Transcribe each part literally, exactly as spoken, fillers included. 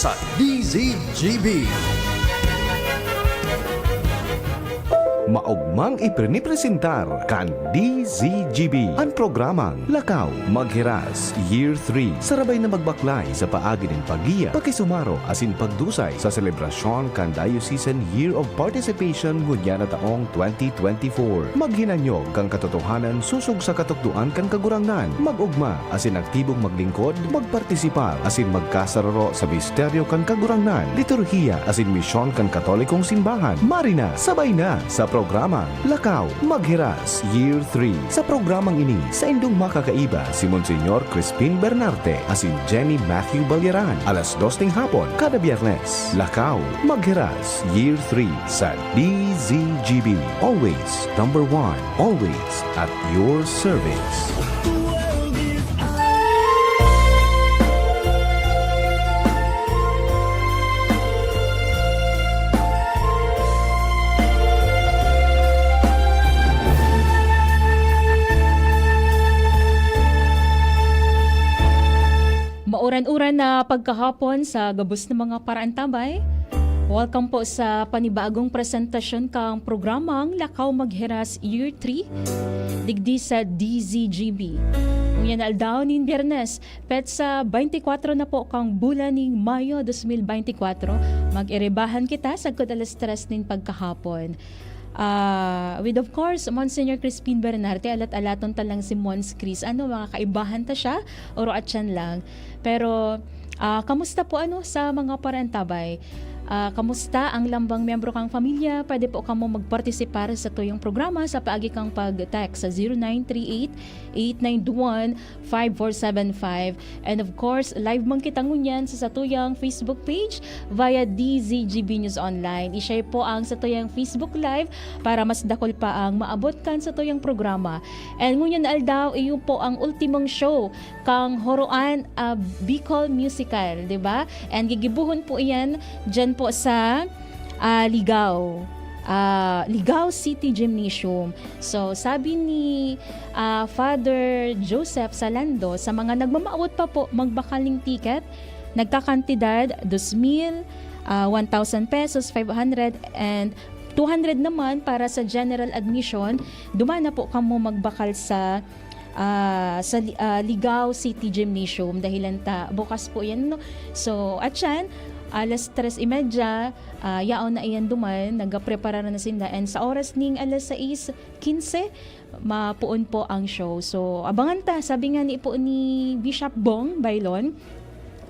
Sa D Z G B. Maogmang ipinipresentar kan D Z G B an programang Lakaw Maghiras Year three. Sarabay na magbaklay sa paagi nin paggiya, pakisumaro asin pagdusay sa selebrasyon kan Diocesan Year of Participation ngunyan na taong twenty twenty-four. Maghinanyog kan katotohanan sosog sa katukdoan kan Kagurangnan. Mag-ogma asin aktibong maglingkod, magpartisipar asin magkasararo sa misteryo kan Kagurangnan, liturhiya asin misyon kan Katolikong Simbahan. Mari na, sabay na sa programang Lakaw Maghiras Year three. Sa programang ini, saindong makakaiba si Monsignor Crispin Bernarte asin Jenny Matthew Balyaran, alas dos ning hapon, kada Biyernes. Lakaw Maghiras Year three sa D Z G B. Always number one. Always at your service. Mauran-uran na pagkahapon sa gabos na mga paraantabay. Welcome po sa panibagong presentasyon kang programang Lakaw Maghiras Year three, digdi sa D Z G B. Ngunyan na aldaw nin Biyernes, petsa twenty-four na po kang bulan ning Mayo dos mil beintikwatro. Mag-iribahan kita sagkod alas tres nin pagkahapon. Ah, with, of course, Monsignor Crispin Bernarte, alat-alaton ta lang si Mons Chris. Ano, mga kaibahan ta siya, oro at siyan lang. Pero, ah, kamusta po, ano, sa mga parantabay? Ah, kamusta ang lambang miyembro kang pamilya? Pwede po kamo magpartisipar sa tuyong programa sa paagi kang pag-text sa zero nine three eight, eight nine one, five four seven five. And of course, live man kita ngunyan sa satuyang Facebook page via D Z G B News Online. I-share po ang satuyang Facebook Live para mas dakul pa ang maabot kan satuyang programa. And ngunyan na aldaw, iyo po ang ultimong show kang Horoan, ah, Bicol Musical, di ba? And gigibuhon po iyan dyan po sa, ah, Ligao. Ah, Ligao City Gymnasium. So, sabi ni, ah, Father Joseph Salando, sa mga nagmamawot pa po magbakal ning ticket, nagkakantidad, dos mil, ah, one thousand pesos, five hundred, and two hundred naman para sa general admission. Duman na po kamo magbakal sa, ah, sa Li-, ah, Ligao City Gymnasium. Dahilan ta, bukas po yan, no? So, at yan, alas tres y media, ah, yaon na iyan duman, nagpreparar na sinda. And sa oras ning alas sais quince, mapoon po ang show. So, abangan ta. Sabi nga ni po ni Bishop Bong Bailon,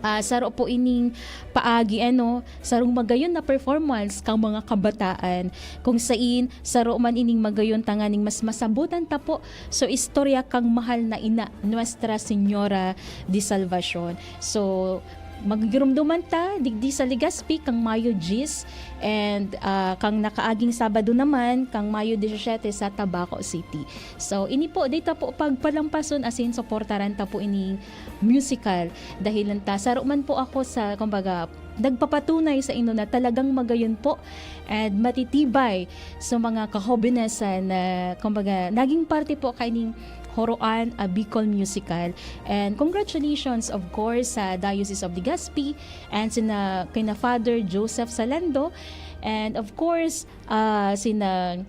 ah, saro po ining paagi, ano, sarong magayon na performance kang mga kabataan. Kung sain, saro man ining magayon tanganing mas masabutan ta po. So, istorya kang mahal na ina, Nuestra Señora de Salvacion. So, magigirumduman ta digdi sa Legazpi kang Mayo diyes, and, ah, kang nakaaging Sabado naman, kang Mayo disisete sa Tabaco City. So, ini po, di ta po pagpalampason, asin suportaran ta po ining musical. Dahilan ta, saro man po ako sa, kumbaga, nagpapatunay sa inyo na talagang magayon po and matitibay sa mga kahobenesan na, kumbaga, naging parte po kaining Horoan, ah, Bicol Musical. And congratulations, of course, sa Diocese of Legazpi and sina, kina Father Joseph Salando. And of course, ah, sina,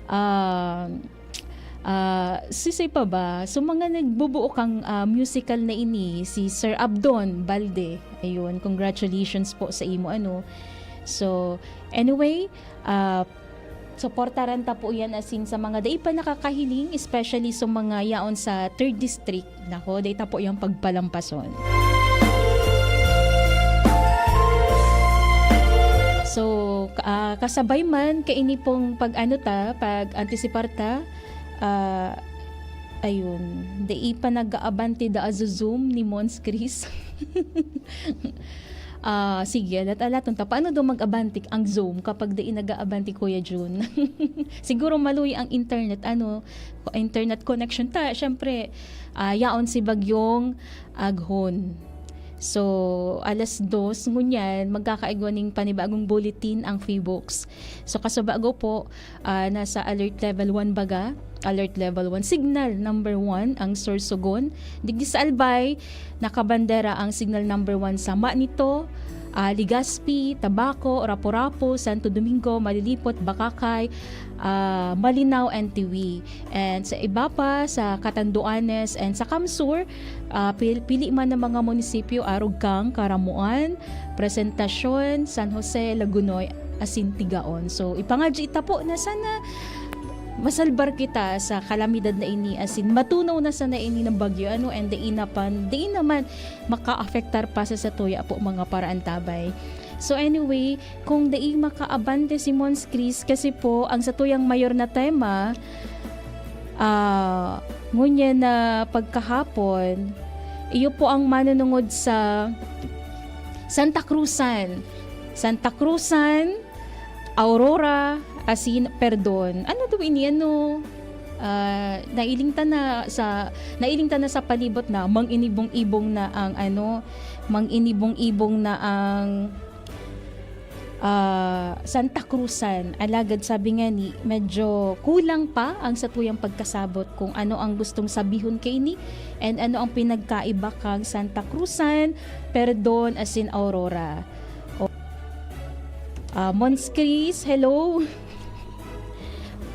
ah, ah, sisay pa ba? So, mga nagbubuo kang, ah, musical na ini, si Sir Abdon Balde. Ayun, congratulations po sa imo, ano. So, anyway, ah, suportaran ta po yan, asin sa mga dai pa nakakahiling, especially sa mga yaon sa third district. Nako, dai ta po yan pagpalampason. So, ka-, ah, kasabay man kaini pong pag-ano ta, pag-antisipar ta, ah, ayun, dai pa nag-aabante da azo Zoom ni Mons Chris. Ah, sige, alat-alaton ta. Paano daw mag-abante ang Zoom kapag dai nag-aabante, Kuya Jun? Siguro maluya ang internet, ano, internet connection ta. Siyempre, ah, yaon si Bagyong Aghon. So, alas dos ngunyan, magkakaigwa ning panibagong bulletin ang Phibooks. So, kasubago po, ah, nasa alert level one baga, alert level one, signal number one ang Sorsogon. Digdi sa Albay, nakabandera ang signal number one sa Manito, ah, Legazpi, Tabaco, Rapu-Rapu, Santo Domingo, Malilipot, Bacacay, ah, Malinao, and Tiwi. And sa iba pa, sa Catanduanes and sa CamSur, ah, pil-, pili man ng mga munisipyo, arog kang Caramoan, Presentacion, San Jose, Lagonoy, asin Tigaon. So, ipangadyi ita po na sana masalbar kita sa kalamidad na ini, asin matunaw na sana ini ng bagyo, ano, and dai na pan-, dai naman makaapektar pa sa satuya po mga paraantabay. So anyway, kung dai makaabante si Mons Chris, kasi po, ang satuyang mayor na tema, ah, ngunyan na pagkahapon, iyo po ang manunungod sa Santa Cruzan. Santa Cruzan, Aurora, asin Perdon. Ano daw ini, ano? Ah, nailing ta na sa, nailing ta na sa palibot na, mang-inibong-ibong na ang, ano, mang-inibong-ibong na ang, ah, Santa Cruzan. Alagad sabi nga ni, medyo kulang pa ang satuyang pagkasabot kung ano ang gustong sabihon kaini and ano ang pinagkaiba kang Santa Cruzan, Perdon, asin Aurora. O, ah, Mons Chris, hello.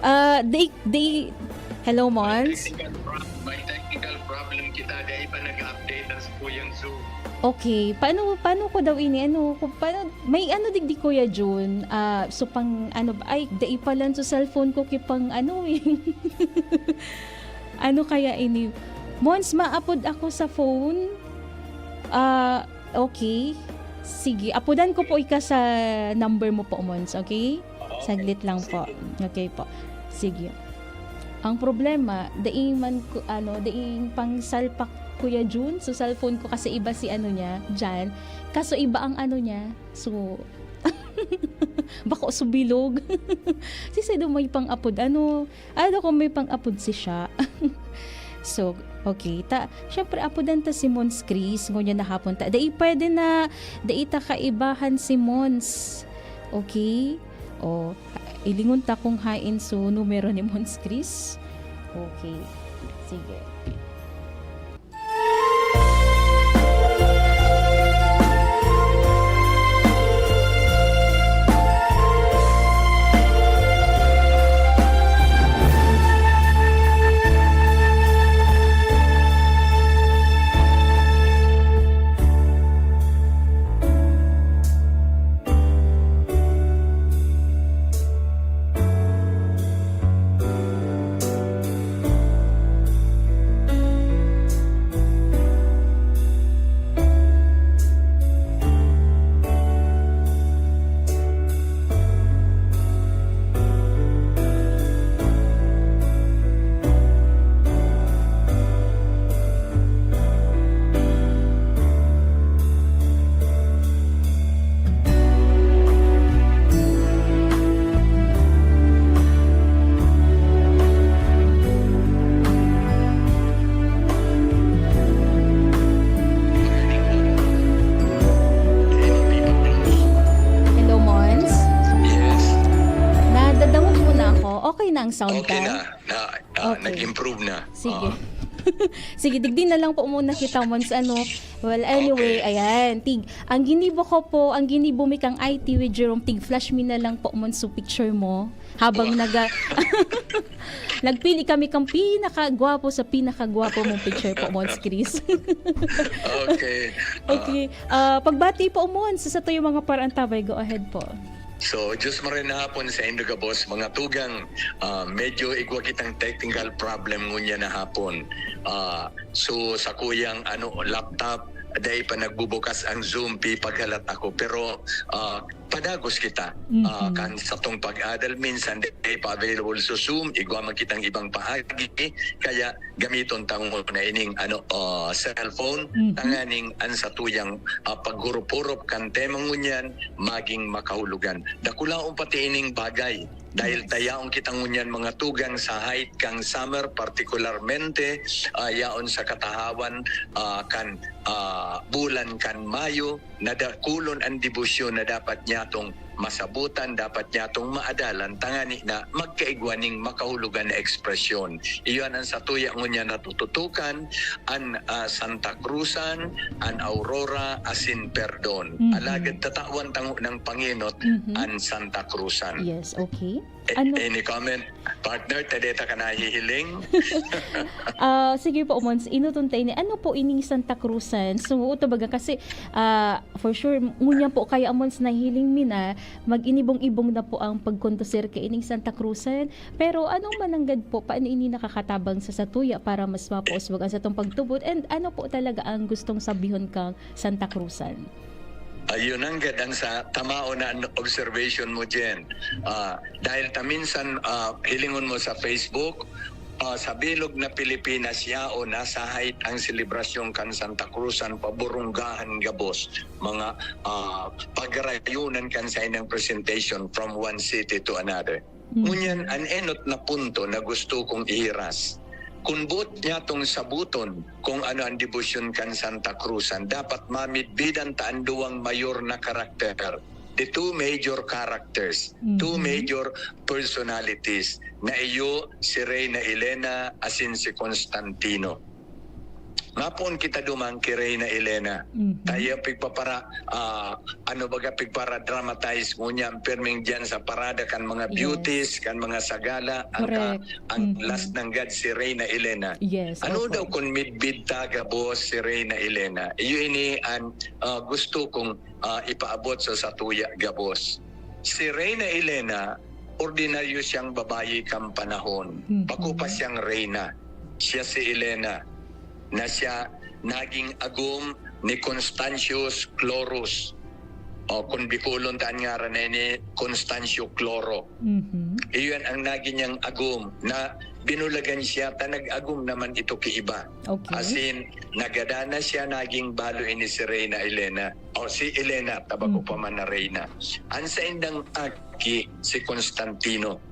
Ah, di, di, hello, Mons? May technical prob-, may technical problem kita, dai pa nag-update ang sa kuyang Zoom. Okay, paano, paano ko daw ini, ano, kung paano, may ano digdi, Kuya Jun? Ah, so pang, ano ba, ay, dai pa lang sa cellphone ko, ki pang, ano, eh. Ano kaya ini? Mons, maapod ako sa phone? Ah, okay. Sige, apodan ko po ika sa number mo po, Mons, okay? Okay, saglit lang po. Sige. Okay po. Sige. Ang problema, daing man ku-, ano, daing pangsalpak, Kuya Jun, so cellphone ko kasi iba si ano niya, Jan. Kaso iba ang ano niya. So, bako subilog. Si Sedo may pang-apod, ano, ano kung may pang-apod si siya. So, okay. Ta, syempre, apodan ta si Mons Chris, ngunyan na hapon ta. Dai pwede na, dai ta kaibahan si Mons. Okay? O, ilingon ta kung hain so numero ni Mons Chris. Okay. Sige. Hello, Mons? Yes. Nadadangog mo na ako? Okay na ang sound Okay ka? na. Na, ah, Okay. nag-improve na. Sige. Ah. Sige, digdi na lang po muna kita, Mons, ano. Well, anyway, Okay. ayan. Tig, ang ginibo ko po, ang ginibo mi kang I T with Jerome, tig-flash mi na lang po, Mons, so picture mo. Habang Wa- naga-, nagpili kami kang pinakagwapo sa pinakagwapo mong picture po, Mons Chris. Okay. Ah. Okay. Ah, pagbati po, Mons, sa satuyo mga paraantabay, go ahead po. So, Diyos maray na hapon sa indo gabos, mga tugang. Ah, medyo igwa kitang technical problem ngunya na hapon. Ah, so, sa kuyang, ano, laptop, dai pa nagbubukas ang Zoom, pi paghalat ako. Pero, ah, padagos kita. Mhm. Ah, kan satong pag-adal, minsan dai pa available sa Zoom, igwa man kitang ibang paagi. Kaya, gamiton ta nguna ining, ano, ah, cellphone, Mhm. tanganing an satuyang, ah, paghurup-hurup kan tema ngunyan maging makahulugan. Dakulaon pati ining bagay. Dahil Yes. tayaon kita ngunyan mga tugang sa height kang summer, partikularmente, ah, yaon sa katahawan, ah, kan, ah, bulan kan Mayo, na dakulon an debosyon na dapat nyatong masabutan, dapat niya itong maadalan, tangani na magkaigwa ning makahulogan na ekspresyon. Iyon ang satuya ngunyan natututukan, an, ah, Santa Cruzan, an Aurora, asin Perdon. Mhm. Alagad tatawan tango ng pangenot Mhm. an Santa Cruzan. Yes, okay. Eh, Ano? Any comment? Partner, tadeta ka nahihiling? Ah, sige po, Mons, inoton ta ini. Ano po ining Santa Cruzan? So, ito baga kasi, ah, for sure, ngunyan po kaya, Mons, nahiling mi na mag-inibong-ibong na po ang pagkonduser kaining Santa Cruzan. Pero anong mananggad po? Paano ini nakakatabang sa satuya para mas mapausbag ang satong pagtubod? And ano po talaga ang gustong sabihon kang Santa Cruzan? Ayun ang gadang sa tamao na an-, observation mo, Jen. Ah, dahil ta minsan, ah, hilingon mo sa Facebook, ah, sa bilog na Pilipinas yaon, nasa height ang selebrasyon kan Santa Cruzan, paburunggahan gabos, mga, ah, pagarayunan kan saindang presentation from one city to another. Mm. Ngunyan, an enot na punto na gusto kong ihiras. Kun boot nyatong sabuton kung ano an debosyon kan Santa Cruzan, dapat mamidbidan ta an duwang mayor na karakter, the two major characters, two Mhm. major personalities, na iyo si Reyna Elena asin si Constantino. Nga poon kita duman ki Reyna Elena. Mhm. Tayo pigpapara-, ah, ano baga, pigpara-dramatize ngunyan, pirming diyan sa parada kan mga Yes. beauties, kan mga sagala, ang ka-, Correct. ang Mhm. last nanggad si Reyna Elena. Yes, Ano opo. daw kun midbid ta gabos si Reyna Elena? Iyo ini an, ah, gusto kong, ah, ipaabot sa satuya gabos. Si Reyna Elena, ordinaryo siyang babayi kan panahon. Mhm. Bako pa siyang reyna. Siya si Elena, na siya naging agom ni Constantius Chlorus. O, kun Bicolon ta an ngaran na ini, Constancio Cloro. Mhm. Iyon ang nagin niyang agom, na binulagan siya ta nag-agom naman ito ki iba. Okay. Asin, nagadan na siya, naging balo ini si Reyna Elena. O, si Elena, ta bako Mhm. pa man na reyna. An saindang aki, si Constantino.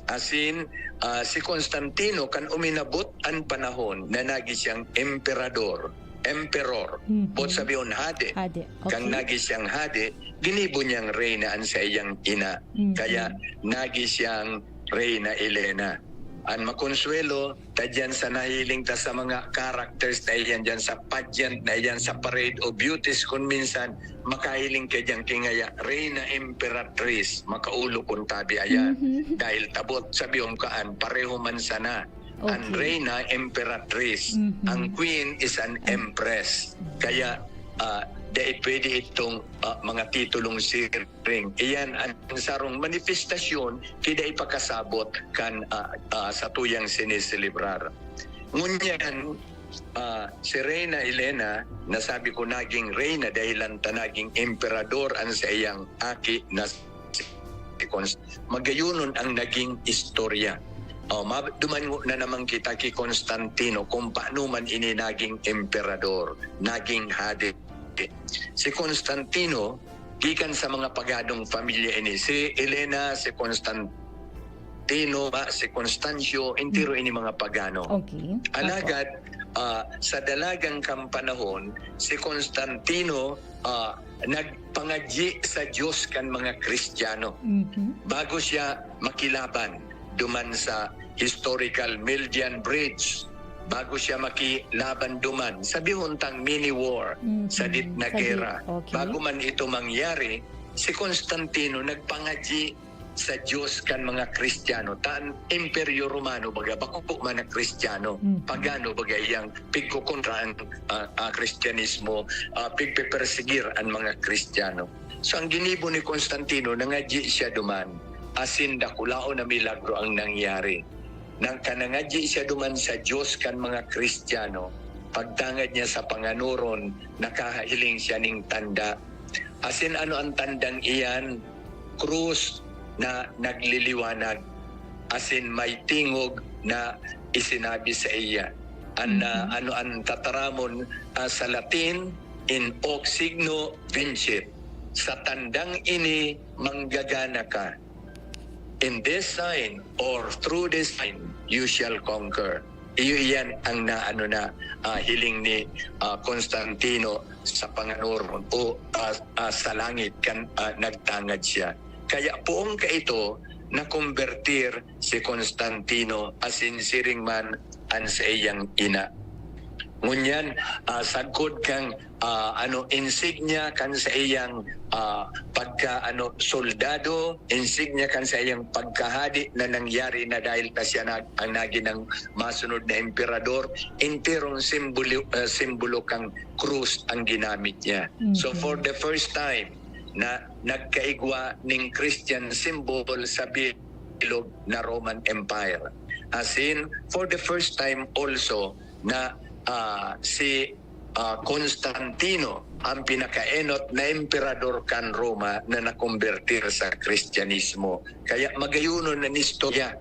Asin, ah, si Constantino, kan uminabot an panahon na nagi siyang emperador, emperor, Mhm. boot sabihon hade. Hade. Kan Okay. nagi siyang hade, ginibo niyang reyna an saiyang ina. Mhm. Kaya nagi siyang Reyna Elena. An makonsuwelo, ta diyan sa nahiling ta sa mga characters na iyan, diyan sa pageant na iyan, sa parade of beauties, kun minsan, makahiling ka diyan ki ngaya, Reyna Emperatriz, makaulo kun tabi ayan. Mhm. Dahil tabot, sabihon kaan, pareho man sana. An Okay. Reyna, Emperatriz. Mhm. Ang Queen is an Empress. Kaya, ah, dai pwede itong, ah, mga titulong siring. Iyan an sarong manifestasyon ki dai pakasabot kan, ah, ah, satuyang siniselebrar. Ngunyan, ah, si Reyna Elena, nasabi ko naging reyna dahilan ta naging emperador an saiyang aki na si Cons-, magayonon ang naging istorya. O, ma-, duman na naman kita ki Constantino kung paano man ini naging emperador, naging hade. Si Constantino, gikan sa mga paganong pamilya ini. Si Elena, si Constantino, ba, si Constancio, entero ini mga pagano. Okay. Alagad, ah, sa dalagan kan panahon, si Constantino, ah, nagpangadyi sa Diyos kan mga Kristiyano. Mhm. Bago siya makilaban duman sa historical Milvian Bridge, bago siya makilaban duman, sabihon tang mini war, Mhm. sadit na Sadit. gera. Okay. Bago man ito mangyari, si Constantino nagpangadyi sa Diyos kan mga Kristiyano. Ta an Imperyo Romano, baga, bako man na Kristiyano. Mhm. Pagano, baga, iyang pigkokontra ang, ah, ah, Kristiyanismo, ah, pigpepersegir an mga Kristiyano. So, ang ginibo ni Constantino, nangadyi siya duman, asin dakulaon na milagro ang nangyari. Nang kanangadyi siya duman sa Diyos kan mga Kristiyano, pagtangad niya sa panganoron, nakahiling siya ning tanda. Asin ano an tandang iyan? Krus na nagliliwanag, asin may tingog na isinabi sa iya. An, ah, Mhm. ano an tataramon, ah, sa Latin, "In hoc signo vincit." Sa tandang ini, manggagana ka. "In this sign or through this sign, you shall conquer." Iyo iyan ang naano na, ah, hiling ni, ah, Constantino sa panganoron o, ah, ah, sa langit kan, ah, nagtangad siya. Kaya poon kaito nakombertir si Constantino, asin siring man an saiyang ina. Ngunyan, ah, sagkod kan, ah, ano, insignia kan saiyang, ah, pagka, ano, soldado, insignia kan saiyang pagkahade na nangyari na dahil ta siya nag-, ang nagin ang masunod na emperador, enterong simbolo, ah, simbolo kan krus ang ginamit niya. So, Mhm. for the first time na nagkaigwa ning Christian symbol sa bilog na Roman Empire. As in, for the first time also na, ah, si, ah, Constantino ang pinakaenot na emperador kan Roma na nakombertir sa Kristyanismo. Kaya magayonon an istorya,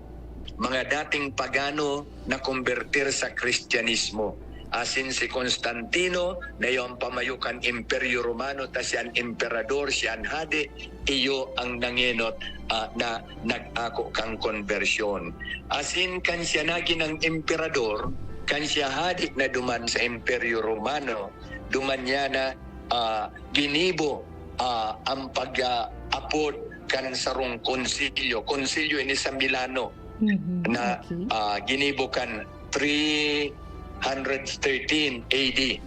mga dating pagano nakombertir sa Kristyanismo. Asin si Constantino, na iyo ang pamayo kan Imperyo Romano, ta siya an emperador, siya an hade, iyo ang nangenot, ah, na nag-ako kan konbersyon. Asin kan siya nagin ang emperador, kan siya hade na duman sa Imperyo Romano, duman niya na, ah, ginibo, ah, ang pag, ah, apod kan sarong konsilyo. Konsilyo ini sa Milano Mhm, na, okay. ah, ginibo kan three hundred thirteen A D.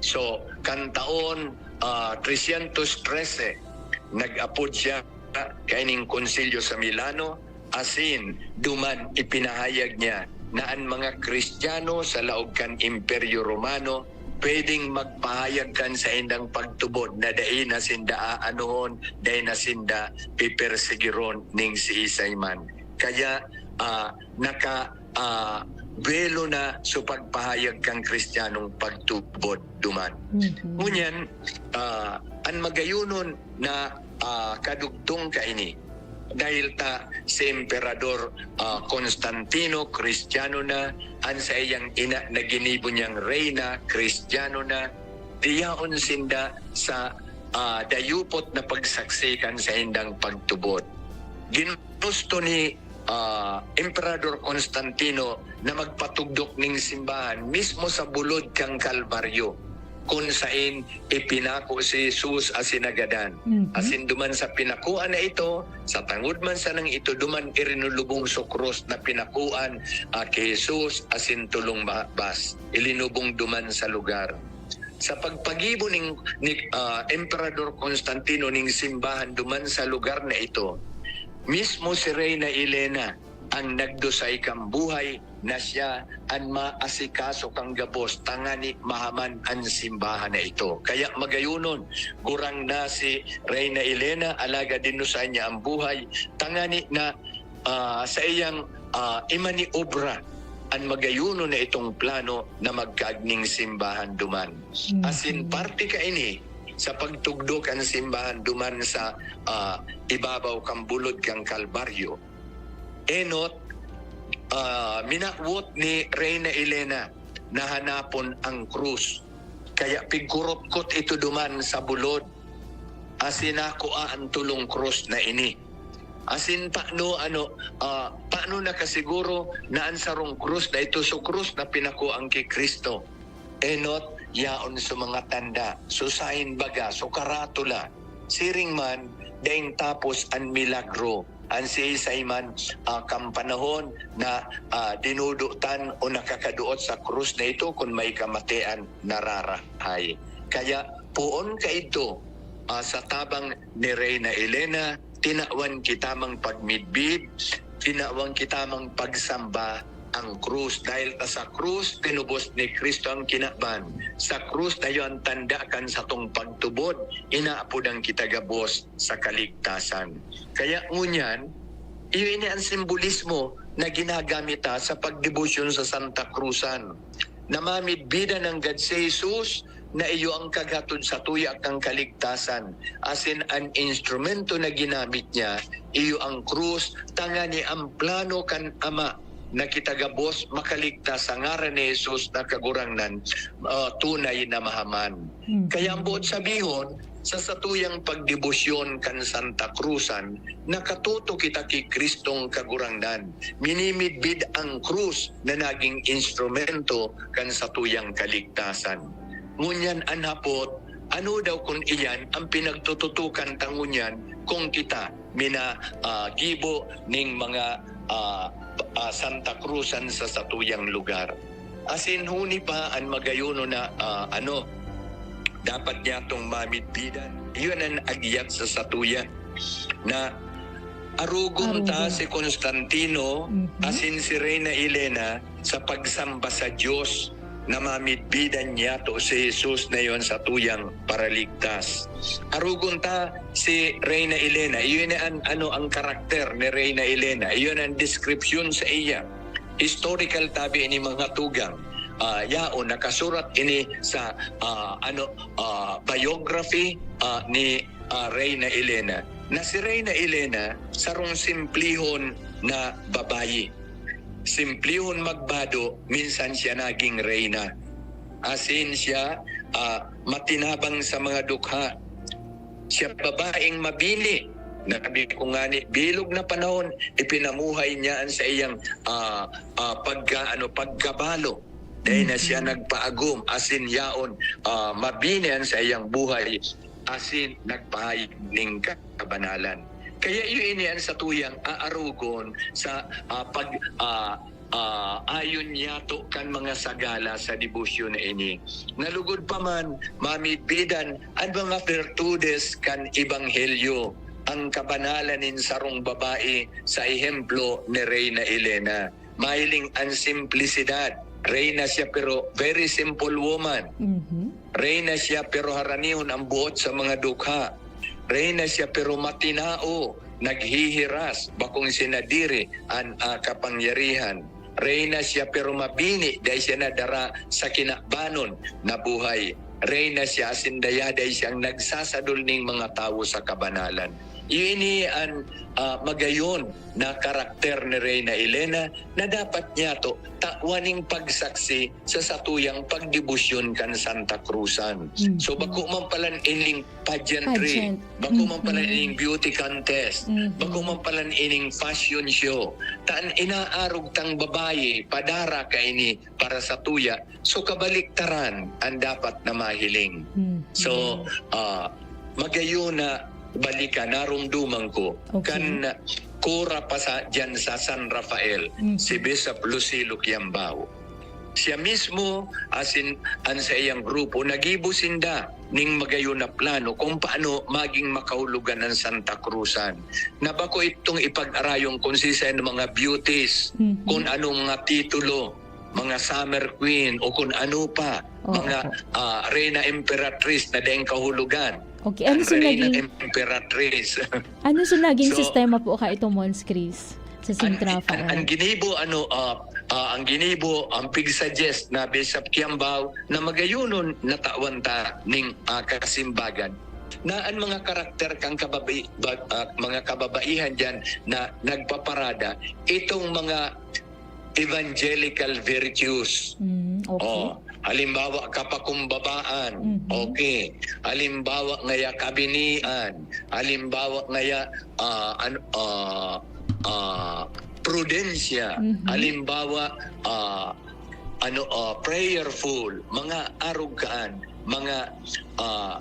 So, kan taon, ah, trescientos trese, nag-apod siya kaining konsilyo sa Milano, asin duman ipinahayag niya na an mga Kristiyano sa laog kan Imperyo Romano pwedeng magpahayag kan saindang pagtubod na dai na sinda aanuhon, dai na sinda pipersegiron ning siisay man. Kaya, ah, naka, ah, belo na sa pagpahayag kan Kristiyanong pagtubod duman. Mhm. Ngunyan, ah, an magayonon na, ah, kadugtong kaini, dahil ta si Emperador, ah, Constantino, Kristiyano na, an saiyang ina na ginibo niyang reyna, Kristiyano na, diyaon sinda sa, ah, dayupot na pagsaksi kan saindang pagtubod. Ginusto ni, ah, Emperador Constantino na magpatugdok ning simbahan mismo sa bulod kan Kalbaryo, kun saen ipinako si Jesus asin nagadan. Mhm. Asin duman sa pinakuan na ito, sa tangod man sanang ito, duman irinulubong sa krus na pinakuan, ah, ki Jesus asin tulong mahabas. Ilinubong duman sa lugar. Sa pagpagibo ning, ni, ah, Emperador Constantino ning simbahan duman sa lugar na ito, mismo si Reyna Elena ang nagdusay kan buhay na siya an maasikaso kan gabos tangani mahaman an simbahan na ito. Kaya magayonon, gurang na si Reyna Elena, alagad dinusay niya ang buhay tangani na, ah, sa iyang, ah, imaniobra an magayonon na itong plano na magkaagning simbahan duman. Asin Mhm. parte kaini sa pagtugdok an simbahan duman sa, ah, ibabaw kan bulod kan Kalbaryo. Enot, ah, minawot ni Reyna Elena na hanapon ang krus. Kaya pigkurotkot ito duman sa bulod, asin nakua an tolong krus na ini. Asin tano, ano, ah, tano nakasiguro na an sarong krus na ito so krus na pinakuan ki Cristo? Enot, yaon so mga tanda, so sign baga, so karatula. Siring man, daing tapos an milagro. An siisay man, ah, kan panahon na, ah, dinudotan o nakakadoot sa krus na ito, kun may kamatian, nararahay. Kaya poon kaidto, ah, sa tabang ni Reyna Elena, tinawan kita mang pagmidbid, tinawan kita mang pagsamba ang krus. Dahil ta sa krus, tinubos ni Cristo ang kinaban. Sa krus, tayo ang tanda kan satong pagtubod, inaapod ang kita gabos sa kaligtasan. Kaya ngunyan, iyo ini ang simbolismo na ginagamit ta sa pagdebosyon sa Santa Cruzan. Namamidbidan nanggad si Jesus na iyo ang kaghatod sa tuya kan kaligtasan, asin an instrumento na ginamit niya, iyo ang krus, tangani ang plano kan Ama na kita gabos makaligtas sa ngaran ni Jesus na Kagurangnan, ah, tunay na mahaman. Mhm. Kaya ang buot sabihon, sa satuyang pagdebosyon kan Santa Cruzan, nakatuto kita ki Cristong Kagurangnan. Minimidbid ang krus na naging instrumento kan satuyang kaligtasan. Ngunyan an hapot, ano daw kun iyan ang pinagtututukan ta ngunyan kung kita mina, ah, gibo ning mga, ah, ah, Santa Cruzan sa satuyang lugar. Asin huni pa an magayon na, ah, ano, dapat niyatong mamidbidan. Iyon an agyat sa satuya na arugon ta Arugon. si Constantino Mhm. asin si Reyna Elena sa pagsamba sa Dios na mamidbidan niyato si Jesus na iyon satuyang Paraligtas. Arugon ta si Reyna Elena. Iyon an, ano, ang karakter ni Reyna Elena. Iyon ang description sa iya. Historical tabi ini, mga tugang. Ah, yaon, nakasurat ini sa, ah, ano, ah, biography, ah, ni, ah, Reyna Elena. Na si Reyna Elena, sarong simplihon na babayi. Simplihon magbado, minsan siya naging reyna. Asin siya, ah, matinabang sa mga dukha. Siya babaeng mabini. Nabi ko ngani, bilog na panahon, ipinamuhay niya an saiyang, ah, ah, pagka-, ano, pagkabalo. Dai na siya Mhm. nagpaagom, asin yaon, ah, mabini an saiyang buhay, asin nagpahayag ning kabanalan. Kaya iyo ini an satuyang aarugon sa, ah, pag, ah, ah, ayon niyato kan mga sagala sa debosyon na ini. Nalugod pa man, mamidbidan an mga bertudes kan Ebanghelyo, ang kabanalan nin sarong babae sa ehemplo ni Reyna Elena. Mahiling an simplisidad. Reyna siya pero very simple woman. Mhm. Reyna siya pero haranihon ang buot sa mga dukha. Reyna siya pero matinao, naghihiras, bakong sinadiri an, ah, kapangyarihan. Reyna siya pero mabini, dai siya nadara sa kinabanon na buhay. Reyna siya asin dayaday siyang nagsasadol ning mga tawo sa kabanalan. Iyo ini an, ah, magayon na karakter ni Reyna Elena na dapat niyato tawan ning pagsaksi sa satuyang pagdebosyon kan Santa Cruzan. Mhm. So, bako man palan ining pageantry, Pageant. bako man palan Mhm. ining beauty contest, Mhm. bako man palan ining fashion show. Tan inaarog tang babayi, padara kaini para sa tuya. So, kabaliktaran ang dapat na mahiling. Mhm. So, ah, magayon na balikan, narumduman ko, Okay. kan kura pa sa, diyan sa San Rafael, Mhm. si Bishop Lucilo Kiambao. Siya mismo, asin an saiyang grupo, naggibo sinda ning magayon na plano kung paano maging makahulugan ang Santa Cruzan. Na bako itong ipag-arayon kung siisay ang mga beauties, Mhm. kung anong mga titulo, mga summer queen, o kung ano pa, Oo. mga, ah, reyna emperatriz na daing kahulugan. Okay, ano Ang sa reyna naging emperatriz. Ano sa naging So, sistema po ka ito, Mons Chris, sa San Rafael? Ang, ang, ang ginibo, ano, ah, ah, ang ginibo, ang pig-suggest na Bishop Kiambao na magayonon natawan ta ning, ah, kasimbagan. Na ang mga karakter kang kababai-, ba-, ah, mga kababaihan diyan na nagpaparada, itong mga evangelical virtues. Mm, okay. Oh, halimbawa, kapakumbabaan. Mhm. Okay. Halimbawa, ngaya, kabinian. Halimbawa, ngaya, ah, ano, ah, ah, prudensya. Mhm. Halimbawa, ah, ano, ah, prayerful. Mga arog kaan, mga, ah,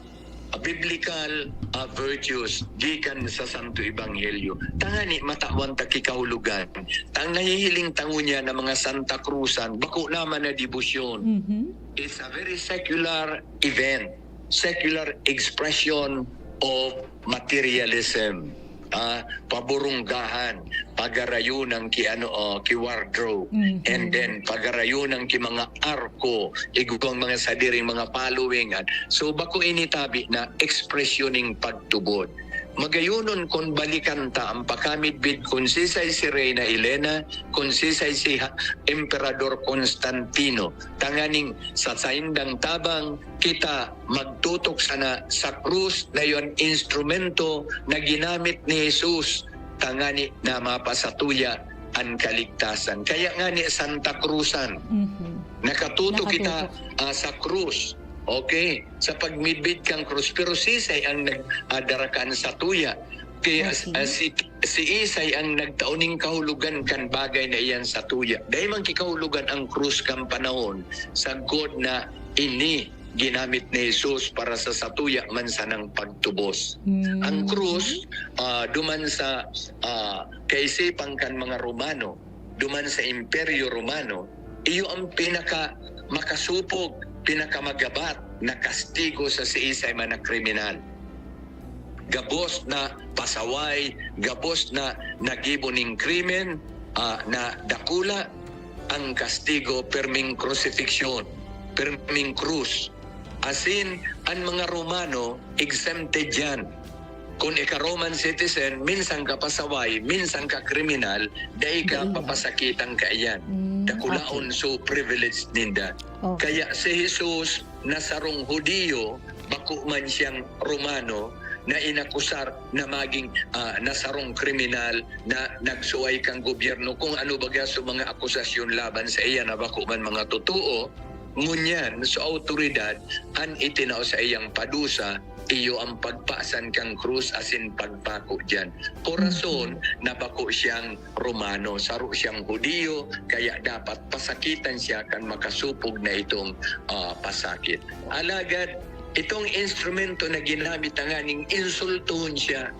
biblical, ah, virtues gikan sa Santo Ebanghelyo. Tangani matawan ta ki kahulogan. Tang nahihiling ta ngunyan na mga Santa Cruzan, bako naman na debosyon. Mhm. It's a very secular event, secular expression of materialism. Ah, paburunggahan, pagarayonan ki ano, oh, ki wardrobe, Mhm. and then pagarayonan ki mga arko, igwang mga sadiring mga following. At so, bako ini tabi na ekspresyon ning pagtubod. Magayonon kun balikan ta ang pakamidbid kun sisay si Reyna Elena, kun sisay si ha-, Emperador Constantino, tanganing sa saindang tabang, kita magtutok sana sa krus na iyon instrumento na ginamit ni Jesus tangani na mapasatuya an kaligtasan. Kaya nga ni Santa Cruzan, Mhm. nakatutok kita, Nakatutok. ah, sa krus. Okay? Sa pagmidbid kang krus. Pero sisay ang nag-, ah, dara kan satuya? Kaya, Okay. ah, si, si isay ang nagtao ning kahulugan kan bagay na iyan satuya. Dai man ki kahulugan ang krus kan panahon, sagkod na ini ginamit ni Jesus para sa satuya man sanang pagtubos. Mm. Ang krus, ah, duman sa, ah, kaisipan kan mga Romano, duman sa Imperyo Romano, iyo ang pinaka makasupog, pinakamagabat na kastigo sa siisay man na kriminal. Gabos na pasaway, gabos na naggibo nin krimen, ah, na dakula, ang kastigo, perming krusifiksyon, perming krus. Asin, an mga Romano, exempted diyan. Kun ika Roman citizen, minsan ka pasaway, minsan ka kriminal, dai ka Dai. papasakitan kaiyan. Mm, Dakulaon okay. so privilege ninda. Okay. Kaya si Jesus na sarong Hudiyo, bako man siyang Romano, na inakusar na maging, ah, na sarong kriminal, na nagsuway kan gobyerno, kung ano baga so mga akusasyon laban sa iya na bako man mga totoo, ngunyan, so awtoridad, an itinao sa iyang padusa, iyo ang pagpasan kan krus asin pagpako diyan. Por rason Mhm. na bako siyang Romano, saro siyang Hudiyo, kaya dapat pasakitan siya kan makasupog na itong, ah, pasakit. Alagad, itong instrumento na ginamit tanganing insultuhon siya,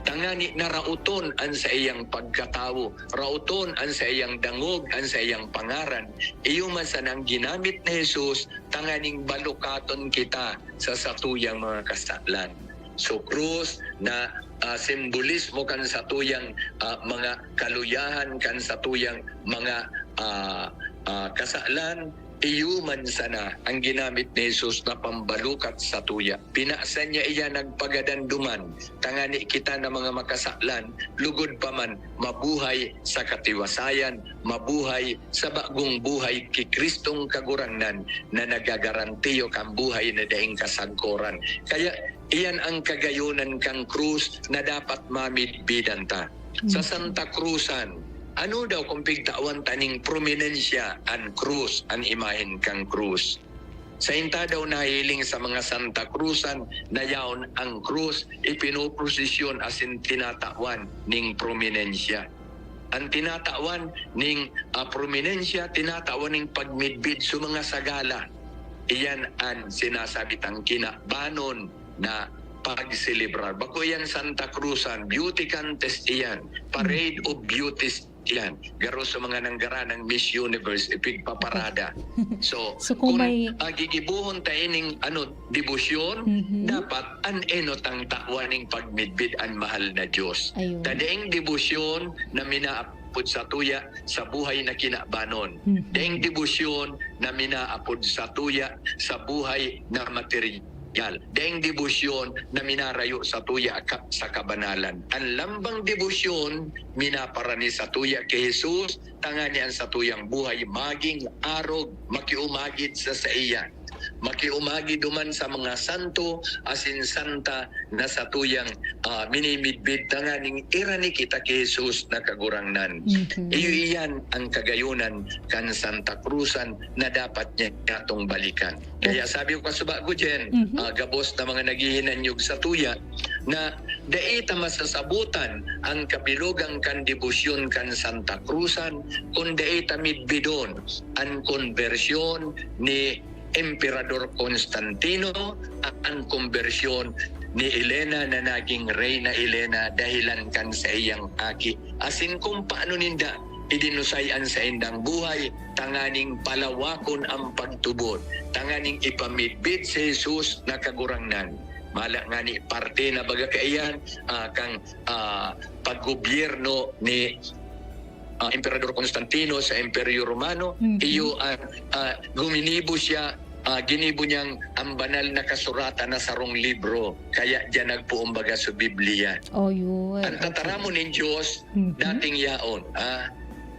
tangani na raoton an saiyang pagkatawo, raoton an saiyang dangog, an saiyang pangaran, iyo man sanang ginamit ni Jesus tanganing balukaton kita sa satuyang mga kasalan. So, krus na, ah, simbolismo kan satuyang, ah, mga kaluyahan, kan satuyang mga, ah, ah, kasalan, iyo man sana ang ginamit ni Jesus na pambalukat satuya. Pinasan niya iya nagpagadan duman, tangani kita na mga makasalan, lugod pa man mabuhay sa katiwasayan, mabuhay sa bagong buhay ki Kristong Kagurangnan na nagagarantiyo kan buhay na daing kasagkoran. Kaya iyan ang kagayonan kan krus na dapat mamidbidan ta. Sa Mhm. Santa Cruzan, ano daw kung pigtawan ta ning prominensya an krus, an imahen kan krus? Sainta daw nahiling sa mga Santa Cruzan na yaon ang krus, ipinoprosesyon asin tinatawan ning prominensya. An tinatawan ning, ah, prominensya, tinatawan ning pagmidbid sa mga sagala. Iyan an sinasabi tang kinabanon na pagselebrar. Bako iyan Santa Cruzan, beauty contest iyan, parade of beauties iyan. Garo sa mga nanggaranang Miss Universe, ipigpaparada. So, So, kung kung, may ah, gigibohon ta ining, ano, debosyon, Mhm. dapat an enot ang tawan ning pagmidbid an mahal na Diyos. Ayun. Ta daing debosyon na minaapod satuya sa buhay na kinabanon. Mhm. Daing debosyon na minaapod satuya sa buhay na material. Daing debosyon na minarayo satuya ka, sa kabanalan. An lambang debosyon minaparani satuya ki Jesus, tangani an satuyang buhay maging arog, makiumagid sa saiya. Makiumagid duman sa mga santo asin santa na satuyang, ah, minimidbid tanganing irani kita ki Jesus na Kagurangnan. Mhm. Iyo iyan ang kagayonan kan Santa Cruzan na dapat niya natong balikan. Kaya Okay. sabi ko, kasubago, Jen, Mhm. ah, gabos na mga naghihinanyog satuya na dai ta masasabotan ang kabilogan kan debosyon kan Santa Cruzan kun dai ta midbidon an konbersyon ni Emperador Constantino, an konbersyon ni Elena na naging Reyna Elena dahelan kan saiyang aki, asin kung paano ninda idinusay an saindang buhay tanganing palawakon an pagtubod, tanganing ipamidbid si Jesus na Kagurangnan. Mala ngani parte na baga kaiyan, ah, kan, ah, paggobyerno ni, ah, Emperador Constantino sa Imperyo Romano. Mhm. Iyo, ah, ah, guminibo siya, ah, ginibo niyang ang banal na kasuratan na sarong libro. Kaya diyan nagpoon baga sa Biblia. Oh, yun. Ang Okay. tataramon nin Diyos, Mhm. dating yaon, ah,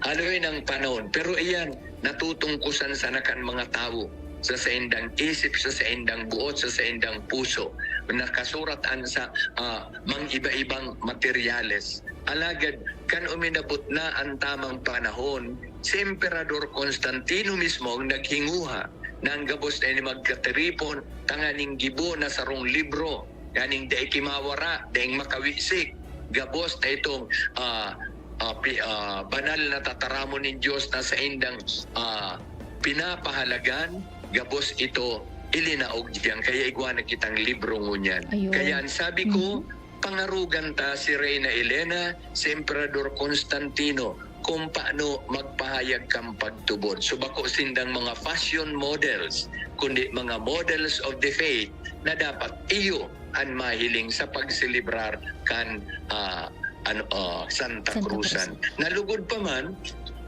haloy ng panahon. Pero iyan, natutungkusan sana kan mga tawo sa saindang isip, sa saindang buot, sa saindang puso. Nakasuratan sa, ah, mang iba-ibang materyales. Alagad, kan uminabot na an tamang panahon, si Emperador Constantino mismo ang naghinguha na ang gabos na ini magkatiripon tanganing gibo na sarong libro, nganing dai kimawara, daing makawisik. Gabos na itong, ah, ah, pi-, ah, banal na tataramon nin Diyos na saindang, ah, pinapahalagan, gabos ito ilinaog diyan, kaya igwa na kitang libro ngunyan. Ayun. Kaya ang sabi ko, Mhm. pangarugan ta si Reyna Elena, si Emperador Constantino, kung paano magpahayag kan pagtubod. So, bako sindang mga fashion models, kundi mga models of the faith na dapat iyo an mahiling sa pagselebrar kan, ah, ano, ah, Santa Santa Cruzan. Cruzan. Nalugod pa man,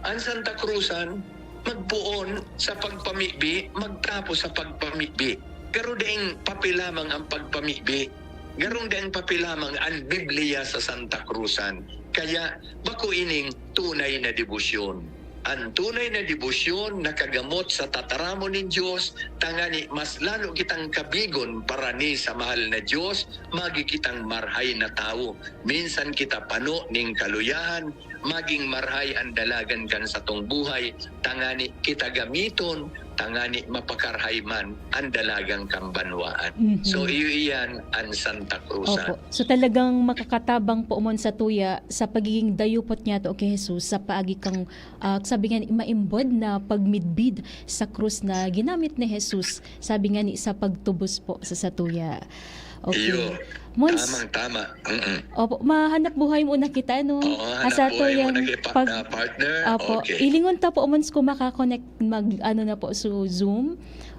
ang Santa Cruzan magpoon sa pagpamibi, magtapos sa pagpamibi. Pero daing papel lamang ang pagpamibi. Garong daing papel lamang ang Biblia sa Santa Cruzan. Kaya, bako ining tunay na debosyon. An tunay na debosyon nakagamot sa tataramon nin Dios, tangani mas lalo kitang kabigon parani sa mahal na Dios, magi kitang marhay na tawo. Minsan kita pano ning kaluyahan, maging marhay an dalagan kan satong buhay, tangani kita gamiton, tangani mapakarhay man an dalagan kan banwaan. Mhm. So, iyo iyan an Santa Cruzan. Opo. So, talagang makakatabang po umon sa tuya sa pagiging dayupot niya to kay Jesus sa paagi kang ah, sabi nga ni, maimbod na pagmidbid sa krus na ginamit ni Jesus, sabi nga ni, sa pagtubos po sa satuya. Okay. Iyo. Mons, Tamang-tama. Mm-mm. Opo, mahanap buhay muna kita, no? Oo, hanap Asa to buhay yung muna kita, pag-, ah, partner. Opo, Okay. ilingon ta po, Mons, kung makakonect, mag, ano na po, so Zoom.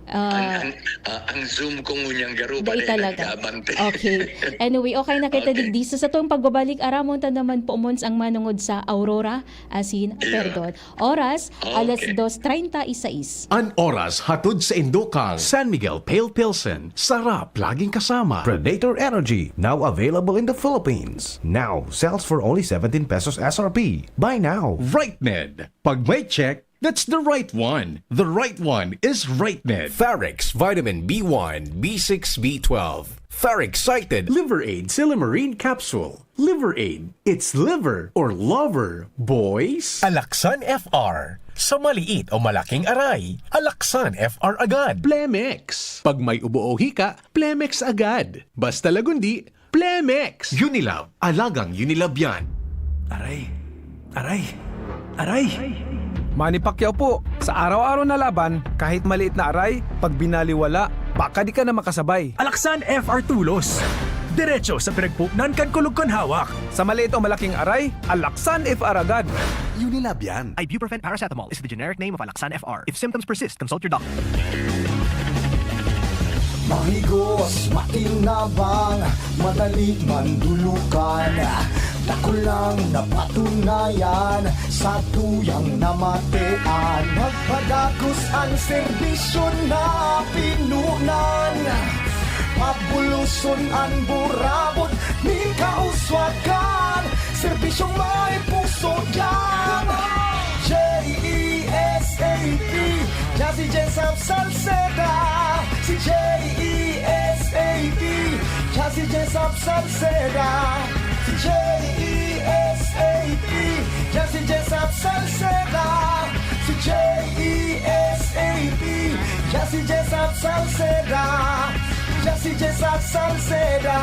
Ah, Ang, ang, ah, ang Zoom ko ngunyan garo, Dai pare, talaga. nag-aabante. Okay. Anyway, okay na kita Okay. digdi. So, sa tuwang pagbabalik, aramon ta naman po, Mons, ang manungod sa Aurora, asin, Yeah. perdon. Oras, Okay. alas dos treinta y seis. An oras hatod sa indokang San Miguel Pale Pilsen, sarap laging kasama. Predator Energy, now available in the Philippines. Now sells for only seventeen pesos S R P. Buy now. Right Med. Pag may check, that's the right one. The right one is Right Med. Farex Vitamin B one, B six, B twelve. Farex Cited. Liver Aid Silymarin Capsule. Liver Aid. It's liver or lover, boys. Alaksan F R. Sa maliit o malaking aray, Alaksan F R agad. Plemex. Pag may ubo o hika, Plemex agad. Basta lagundi, Plemex! Unilab, alagang Unilab yan. Aray! Aray! Aray! Manny Pacquiao po, sa araw-araw na laban, kahit maliit na aray, pag binaliwala, baka di ka na makasabay. Alaksan F R Tulos. Diretso sa pinagpuknan kan kulog kan hawak. Sa maliit o malaking aray, Alaksan F R agad. Unilab yan. Ibuprofen paracetamol is the generic name of Alaksan F R. If symptoms persist, consult your doctor. Mahigos, makinabang, madali mandulukan. Dakul lang napatunayan sa tuyang namatean. Magpadagos an serbisyo na pinunan. Pabuloson an burabod nin kauswagan. Serbisyong may puso yan. J E S A P, Jazzy Jessup Salceda. Si J E S A P, Jazzy Jessup Salceda. Si J E S A P, Jazzy Jessup Salceda. Si J E S A P, Jazzy Jessup Salceda. Jazzy Jessup Salceda.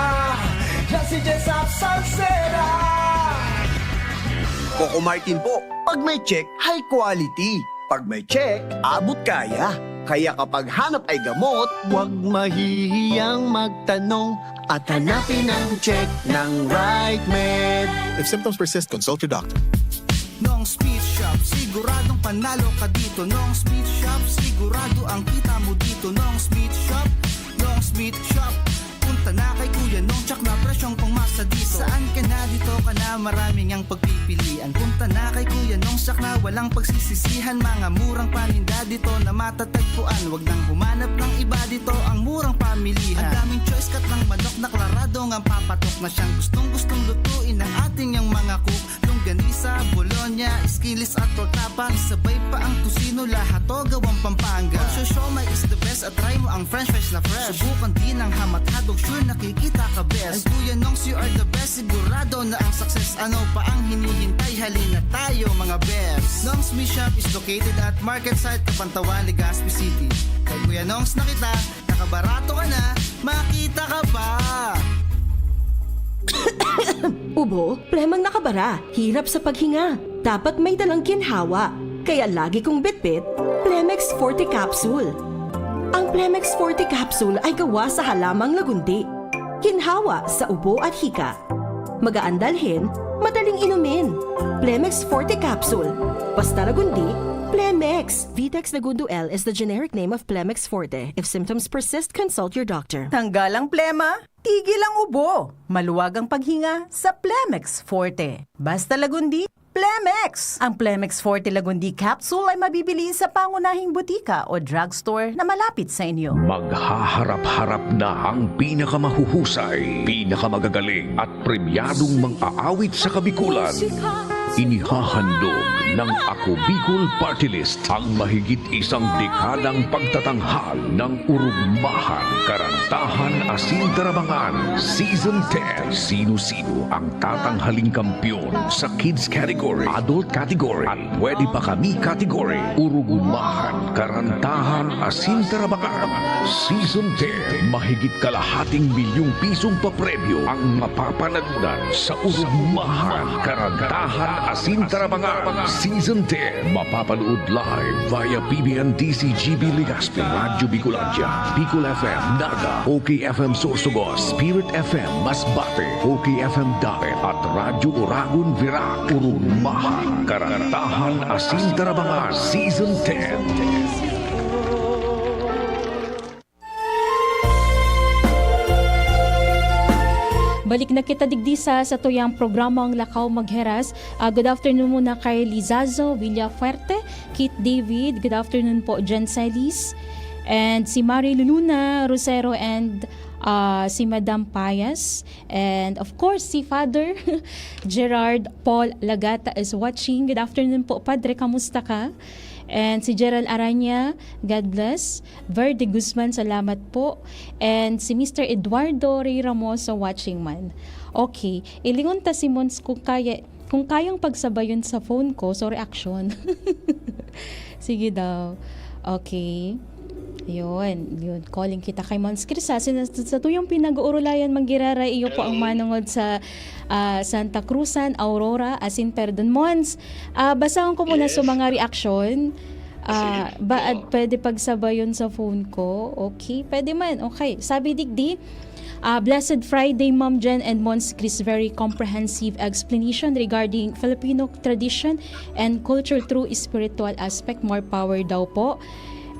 Jazzy Jessup Salceda. Coco Martin po. Pag may check, high quality. Pag may check, abot kaya. Kaya kapag hanap ay gamot, huwag mahihiyang magtanong at hanapin ang check ng Right Med. If symptoms persist, consult your doctor. Nong's Meat Shop, siguradong panalo ka dito. Nong's Meat Shop, sigurado ang kita mo dito. Nong's Meat Shop, Nong's Meat Shop. Punta na kay Kuya Nong, tsak na presyong pangmasa dito. Saan ka na, dito ka na, maraming ang pagpipilian. Punta na kay Kuya Nong, tsak na walang pagsisisihan. Mga murang paninda dito na matatagpuan. Wag nang humanap ng iba, dito ang murang pamilihan. Ang daming choice cut ng manok na klaradong ang papatok na siyang gustong-gustong lutuin ng ating yang mga cook. Longganisa, bologna, skinless at torta pa. Isabay pa ang tocino, lahat to gawang Pampanga. Ang siomai is the best at try mo ang french fries na fresh. Subukan din ang hamat hotdog, sure nakikita ka best. And Kuya Nongs, you are the best, sigurado na ang success. Ano pa ang hinihintay? Halina tayo, mga best. Nongs Meat Shop is located at Market Site, Cabanatuan, Legazpi City. Kay Kuya Nongs na kita, nakabarato ka na, makita ka pa! Ubo, plemang nakabara, hirap sa paghinga. Dapat may dalang ginhawa. Kaya lagi kong bitbit, Plemex Forte Capsule. Ang Plemex Forte Capsule ay gawa sa halamang lagundi. Ginhawa sa ubo at hika. Magaan dalhin, madaling inumin. Plemex Forte Capsule. Basta Lagundi, Plemex. Vitex Lagundo L is the generic name of Plemex Forte. If symptoms persist, consult your doctor. Tanggal ang plema, tigil ang ubo. Maluwag ang paghinga sa Plemex Forte. Basta Lagundi, Plemex! Ang Plemex Forte Lagundi Capsule ay mabibili sa pangunahing butika o drugstore na malapit sa inyo. Maghaharap-harap na ang pinakamahuhusay, pinakamagagaling at premyadong mang-aawit sa Kabikulan. Inihahandog ng Ako Bicol Party List ang mahigit isang dekadang pagtatanghal ng Urugmahan, Karantahan asin Tarabangan Season ten. Sino-sino ang tatanghaling kampiyon sa kids category, adult category, at pwede pa kami category? Urugmahan, Karantahan asin Tarabangan Season ten. Mahigit kalahating milyong pisong papremyo ang mapapanalunan sa Urugmahan, Karantahan asin Tarabangan Season ten. Mapapanood live via P B N D C G B Legazpi, Radyo Bicolandia, Bicol F M Naga, O K F M Sorsogon, Spirit F M Masbate, O K F M Daet at Radyo Oragon Virac. Urugmahan, Karantahan asin Tarabangan Season ten. Balik na kita digdi sa satuyang programang Lakaw Magheras. Ah, good afternoon muna kay Lizazo Villafuerte, Kit David. Good afternoon po, Jen Celis. And si Mari Luluna Rosero and, ah, si Madam Payas. And of course, si Father Gerard Paul Lagata is watching. Good afternoon po, Padre. Kamusta ka? And si Gerald Aranya, God bless. Ver de Guzman, salamat po. And si Mister Eduardo Rey Ramoso, watching man. Okay, ilingon ta si Mons kung kaya, kung kayang pagsabayon sa phone ko. So, reaction. Sige daw. Okay. Yun, yun. Calling kita kay Mons Chris, ha. Sin-, sa tuyong pinag-uurulayan, manggiraray, iyo po ang Hello. manungod sa, ah, Santa Cruzan, Aurora, asin perdon. Mons, ah, basahon ko muna Yes. sa mga reaction. Ah, Sige ba, po. at pwede pagsabayon sa phone ko? Okay, pwede man. Okay. Sabi digdi, ah, "Blessed Friday, Ma'am Jen and Mons Chris. Very comprehensive explanation regarding Filipino tradition and culture through spiritual aspect. More power daw po."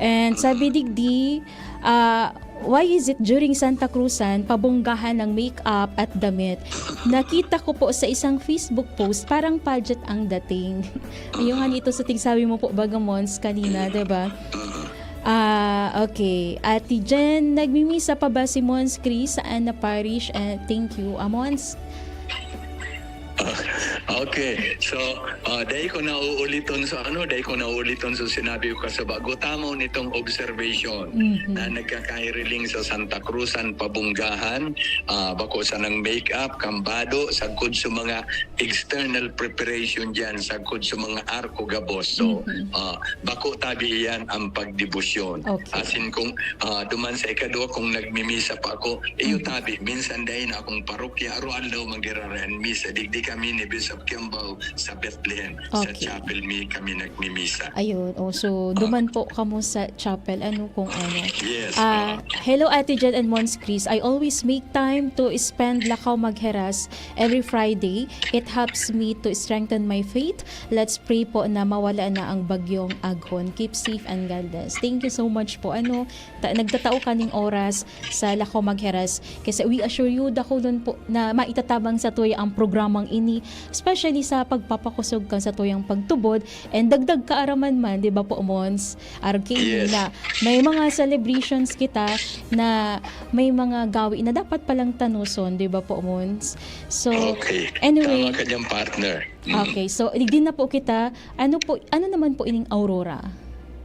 And sabi digdi, ah, "Why is it during Santa Cruzan, pabonggahan ng make-up at damit? Nakita ko po sa isang Facebook post, parang pageant ang dating." Ayun nga nito sa tigsabi mo po, baga, Mons, kanina, di ba? Ah, okay. Ate Jen, nagmimisa pa ba si Mons Chris? Saan na parish? And thank you. Ah, Mons? Okay. So, ah, dai ko na uuliton sa ano, dai ko na uuliton sa sinabi ko kasubago. Tamo nitong observation Mhm. na nagkakahiriling sa Santa Cruzan, pabonggahan, ah, bako sanang make-up, kambado, sagkod sa mga external preparation diyan, sagkod sa mga arko gabos. So, Mhm. ah, bako tabi iyan ang pagdebosyon. Okay. Asin kung, ah, duman sa ikadua, kung nagmimisa pa ako, iyo Mhm. tabi, minsan dai na akong parokya, aro-aldaw manggiraray an misa. Digdi kami ni Bishop Kiambao sa Bethlehem, sa Okay. chapel mi kami nagmimisa. Ayun, oh, so Ah. duman po kamo sa chapel, ano, kung ano. Yes, Ah, ah. hello, Ate Jen and Mons Chris. I always make time to spend Lakaw Magheras every Friday. It helps me to strengthen my faith. Let's pray po na mawala na ang bagyong Aghon. Keep safe and God bless. Thank you so much po. Ano, ta-, nagtatao ka ning oras sa Lakaw Magheras. Kasi we assure you, dakulon po na maitatabang sa tuya ang programang ini, especially sa pagpapakosog kan sa tuyang pagtubod and dagdag kaaraman man, di ba po, Mons? Arog kaini Yes. na may mga celebrations kita na may mga gawi na dapat palang tanoson, di ba po, Mons? So, Okay. anyway. Tama ka dyan, partner. Mm. Okay, so, digdi na po kita. Ano po, ano naman po ining Aurora?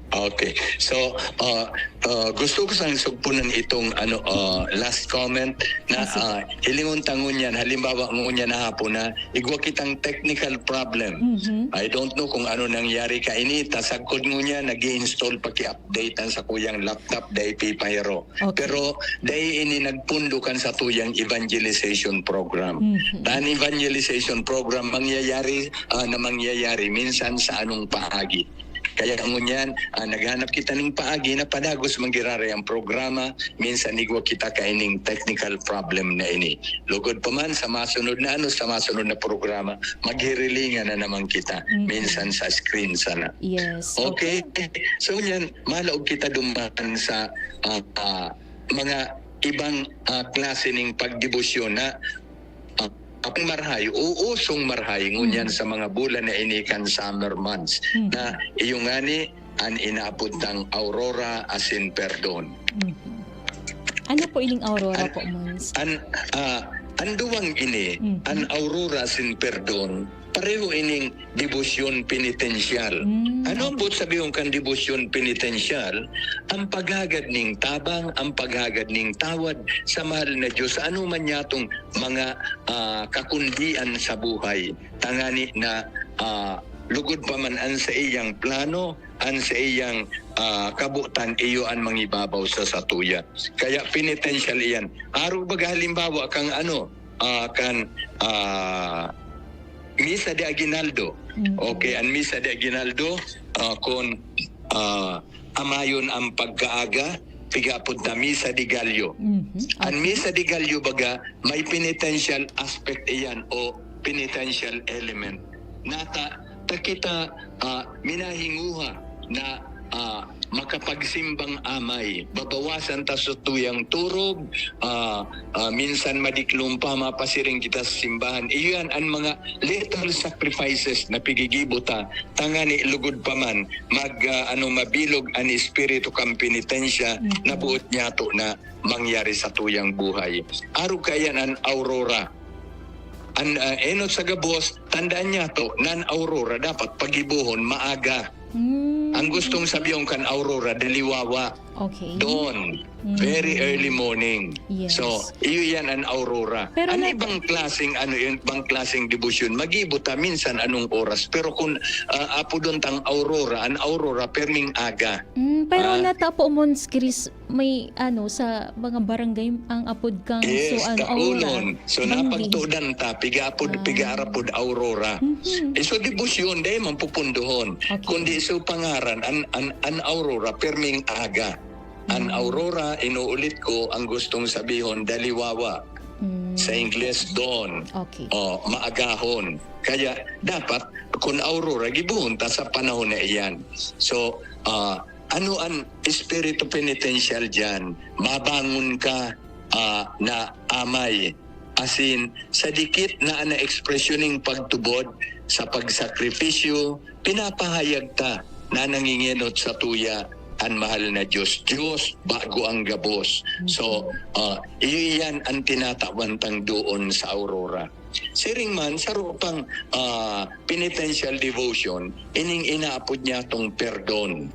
Okay. So, ah, ah, gusto ko sang sugpunan itong, ano, ah, last comment na, Yes, sir. ah, hilingon ta ngunyan, halimbawa ngunyan na hapon na igwa kitang technical problem. Mhm. I don't know kung ano nangyari kaini, ta sagkod ngunyan, nag-i-install, paki-update an sakuyang laptop, dai pipahiro. Okay. Pero dai ini nagpundo kan satuyang evangelization program. Mhm. Ta an evangelization program mangyayari, ah, na mangyayari minsan sa anong paagi. Kaya ngunyan, ah, naghanap kita ning paagi na padagos manggiraray ang programa, minsan igwa kita kaining technical problem na ini. Lugod pa man, sa masunod na ano, sa masunod na programa, maghirilingan na naman kita, Mhm. minsan sa screen sana. Yes. Okay? So, yan, malaog kita duman sa, ah, ah, mga ibang, ah, klase ning pagdebosyon na, ah, ang marhay, uusong marhay ngunyan Mhm. sa mga bulan na ini kan summer months, Mhm. na iyo ngani an inaapod tang Aurora asin Perdon. Mhm. Ano po ining Aurora An- po, Mons? An, ah, an duwang ini, Mhm. an Aurora asin Perdon, pareho ining debosyon penitensyal. Mm, Ano ang okay. buot sabihon kan debosyon penitensyal? Ang paghagad ning tabang, ang paghagad ning tawad sa mahal na Diyos sa anuman niyatong mga, ah, kakundian sa buhay. Tangani na, ah, lugod pa man an saiyang plano, an saiyang, ah, kabotan, iyo an mangibabaw sa satuya. Kaya penitensyal iyan. Arog baga halimbawa kang ano, ah, kan, ah, Misa de Aguinaldo. Mm. Okay, an Misa de Aguinaldo, ah, kun, ah, amayon ang pagkaaga, piga apod ta Misa de Gallo. Mhm. An Okay. Misa de Gallo baga, may penitential aspect iyan o penitential element. Nata, ta kita, ah, minahinguha na, ah, makapagsimbang amay. Babawasan ta sa tuyang turog, ah, ah, minsan madiklom pa, mapasiring kita sa simbahan. Iyan an mga little sacrifices na pigigibo ta, tangani lugod pa man, mag, ah, ano, mabilog an espiritu kan penitensya Mhm. na buot niyato na mangyari sa tuyang buhay. Arog kaiyan an aurora. An, ah, enot sa gabos, tandaan niyato, nan aurora dapat pagibohon maaga. Mm. Ang gustong sabihon kan aurora, daliwawa, Okay. dawn, Mm. very early morning. Yes. So, iyo yan an aurora. Pero An na- ibang klaseng, ano, yung ibang klaseng debosyon, magibo ta minsan anong oras. Pero kung, ah, apodon tang aurora, an aurora, perming aga. Mm, pero Ah. nata po, Mons Chris, may ano, sa mga barangay ang apod kang Yes, so, ano, Daulon. Aurora. So, Banggi. napagtudan ta, piga apod, Ah. piga arapod aurora. Mhm. Iso debosyon, dahil man pupundohon. Okay. Kundi iso pangaran, an, an, an aurora, perming aga. An Mm. aurora, inuulit ko, ang gustong sabihon, daliwawa. Mm. Sa Ingles, dawn. Okay. O, maagahon. Kaya, dapat, kung aurora, gibohon ta sa panahon na iyan. So, ah, ano an espiritu penitential diyan? Mabangon ka, ah, na amay. Asin, sa dikit na, na ekspresyon ning pagtubod, sa pagsakripisyo, pinapahayag ta na nangingenot sa tuya an mahal na Diyos. Diyos, bago ang gabos. So, ah, iyo iyan an tinatawan tang doon sa aurora. Siring man, saro pang, ah, penitential devotion, ining inaapod niya tong perdon.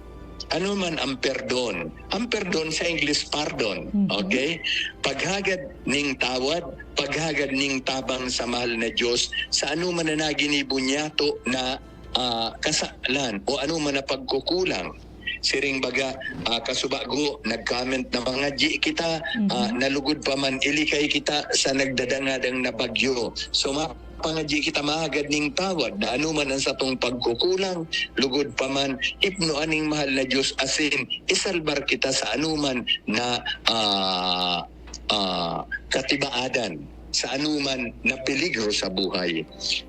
Ano man ang perdon? Ang perdon sa English, pardon. Mhm. Okay? Paghagad ning tawad, paghagad ning tabang sa mahal na Diyos, sa ano man na naginibo niyato na, ah, kasalan o ano man na pagkukulang. Siring baga, ah, kasubago, nag-comment na mangadyi kita, Mhm. ah, nalugod pa man, ilikay kita sa nagdadangadang na bagyo. So, mapangadyi kita mahagad ning tawad na anuman ang satong pagkukulang, lugod pa man, hipnoan ning mahal na Diyos asin isalbar kita sa anuman na, ah, ah, katibaadan, sa anuman na peligro sa buhay.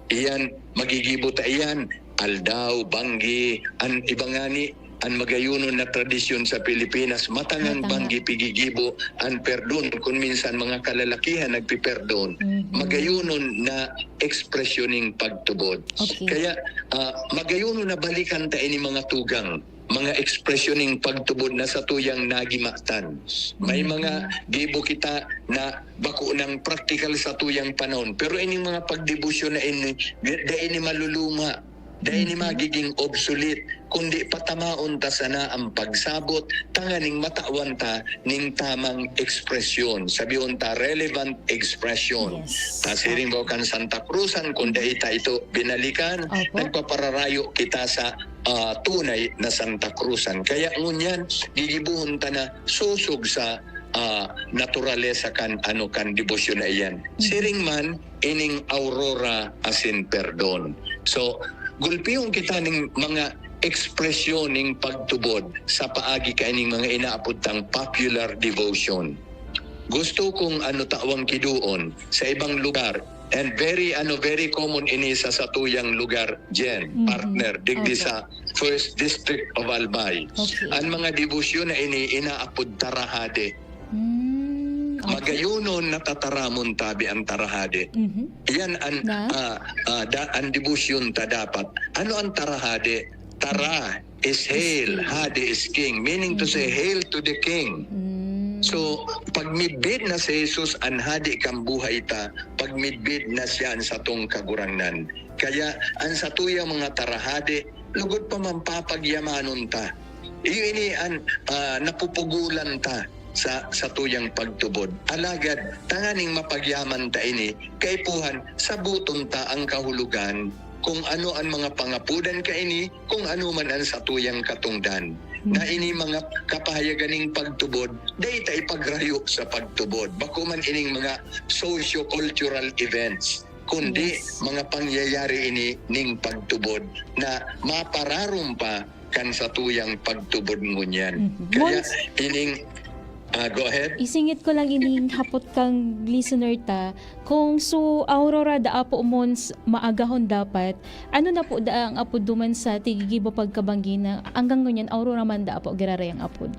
Iyan, magigibo ta iyan, aldaw, banggi, an iba ngani, an magayonon na tradisyon sa Pilipinas, matangang Matanga. Banggi pigigibo, an perdon, kun minsan mga kalalakihan nagpiperdon. Mhm. Magayonon na ekspresyon ning pagtubod. Okay. Kaya, ah, magayonon na balikan ta ini mga tugang, mga ekspresyon ning pagtubod na sa tuyang nagimatan. May Mhm. mga gibo kita na bako nang praktikal sa tuyang panahon. Pero ining mga pagdebosyon na ini, di, di ini maluluma. Dai ini Mhm. magiging obsolete, kundi patamaon ta sana ang pagsabot, tanganing matawan ta ning tamang ekspresyon. Sabihon ta, relevant expression. Yes. Ta siring ba kan Santa Cruzan, kung dai ta ito binalikan, Opo. nagpapararayo kita sa, ah, tunay na Santa Cruzan. Kaya ngunyan, gigibuhon ta na sosog sa, ah, naturalesa kan, ano, kan debosyon na iyan. Mhm. Siring man, ining aurora asin perdon. So, gulpihon kita ning mga ekspresyon ning pagtubod sa paagi kaining mga inaapod tang popular devotion. Gusto kong ano tawang kiduon sa ibang lugar, and very ano very common ini sa satuyang lugar, Jen, Mhm. partner, digdi Opo. sa First District of Albay. Okay. Ang mga debosyon na ini inaapod tarahade. Mm, okay. Magayonon na tataramon tabi ang tarahade. Mhm. Yan ang Na? ah, ah, da, ang debosyon ta dapat. Ano ang tarahade? Tara is hail, Is hail. hade is king. Meaning to say, Mhm. hail to the king. Mm. So, pagmidbid na si Jesus an hade kan buhay ta, pagmidbid na siya an satong Kagurangnan. Kaya, ang satuyang mga tarahade, lugod pa man papagyamanon ta. Iyo ini an ah, napupugulan ta sa satuyang pagtubod. Alagad, tanganing mapagyaman ta ini, kaipuhan, sabuton ta ang kahulogan kung ano an mga pangapodan kaini, kung ano man an satuyang katongdan. Hmm. Na ini mga kapahayagan ning pagtubod, dai ta ipagrayo sa pagtubod. Bako man ining mga socio-cultural events, kundi Yes. mga pangyayari ini ning pagtubod na mapararom pa kan satuyang pagtubod ngunyan. Mhm. Kaya Mons- ining ah, go ahead. Isingit ko lang ining hapot kang listener ta. Kung so Aurora da apo Mons maagahon dapat, ano na po da ang apod duman sa tigigibo pagkabanggi na hanggang ngunyan Aurora man da apo giraray ang apod?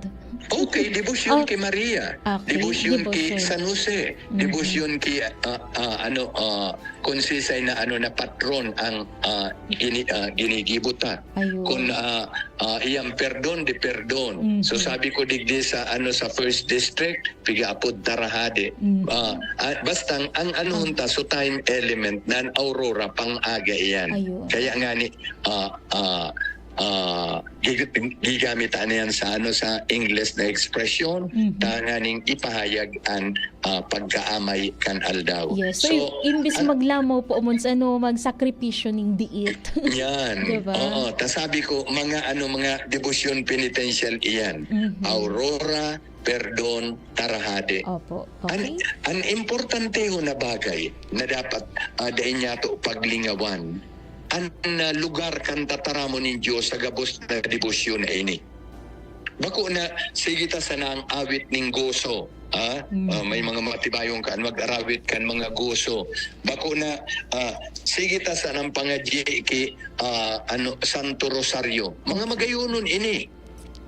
Okay, debosyon Oh. kay Maria. Okay, Debosyon kay debosyon. San Jose. Mhm. Debosyon kay ah, ah, ano ah, kung sisay na ano na patron ang ah, gini, ah, ginigibo ta. Ayun. Kung ah, ah, iyang perdon, di perdon. Mhm. So sabi ko digdi sa ano sa first district, pigaapod tarahade. Mhm. Ah, ah, basta ang, ang ano Ah. hunta, so time element nan Aurora pang-aga iyan. Ayun. Kaya nga ni ah, ah, ah, gig- gigamit na yan sa ano sa English na ekspresyon, Mhm. tanganing ipahayag an ah, pagkaamay kan aldaw. Yes. So, So, imbis an- maglamaw po, Mons, ano, magsakripisyo ning diit. Yan. Diba? Oo. Ta sabi ko, mga ano, mga debosyon penitential iyan. Mhm. Aurora, perdon, tarahade. Opo. An, Okay. an importante ho na bagay na dapat ah, dai niyato paglingawan, an ah, lugar kan tataramon nin Dios sa gabos na debosyon na ini. Bako na, sige ta sana ang awit ning goso. Ha? Mm. Ah, may mga matibayong kan mag-arawit kan mga goso. Bako na, ah, sige ta sana ang pangadyi ki ah, ano, Santo Rosario. Mga magayonon ini.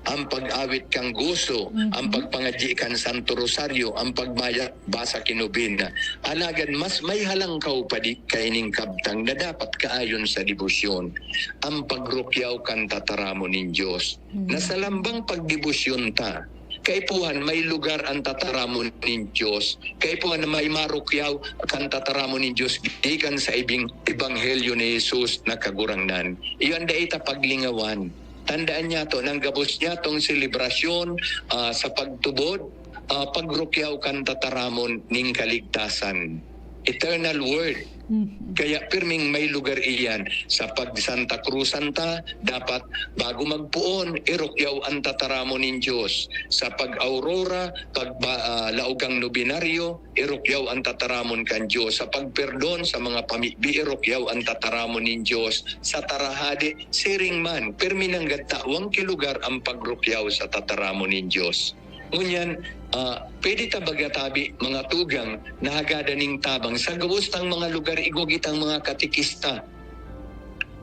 Ang pag-awit kan goso, Mhm. ang pagpangadyi kan Santo Rosario, ang pagmaya basa ki nobena. Alagad mas may halangkaw pa di kaining kabtang na dapat kaayon sa debosyon, ang pagrukyaw kan tataramon nin Dios. Mhm. Na sa lambang pagdebosyon ta, kaipuhan may lugar ang tataramon nin Dios. Kaipuhan na may marukyaw kan tataramon nin Dios gikan sa ibing ebanghelyo ni Jesus na Kagurangnan. Iyan dai ta paglingawan. Tandaan niyato, nang gabos niyatong selebrasyon ah, sa pagtubod, ah, pagrukyaw kan tataramon ning kaligtasan. Eternal word. Mhm. Kaya pirming may lugar iyan sa pag-Santa Cruzan ta, dapat bago magpoon, irukyaw ang tataramon nin Dios. Sa pag-aurora, pag ah, laog kang nobinaryo, irukyaw ang tataramon kan Dios. Sa pagperdon sa mga pamibi, irukyaw ang tataramon nin Dios. Sa tarahade, siring man, pirmi nanggad tawang ki lugar ang pagrukyaw sa tataramon nin Dios. Ngunyan, ah, pwede ta baga tabi, mga tugang, na hagadan ning tabang sa gabos tang mga lugar, igwa kitang mga katekista.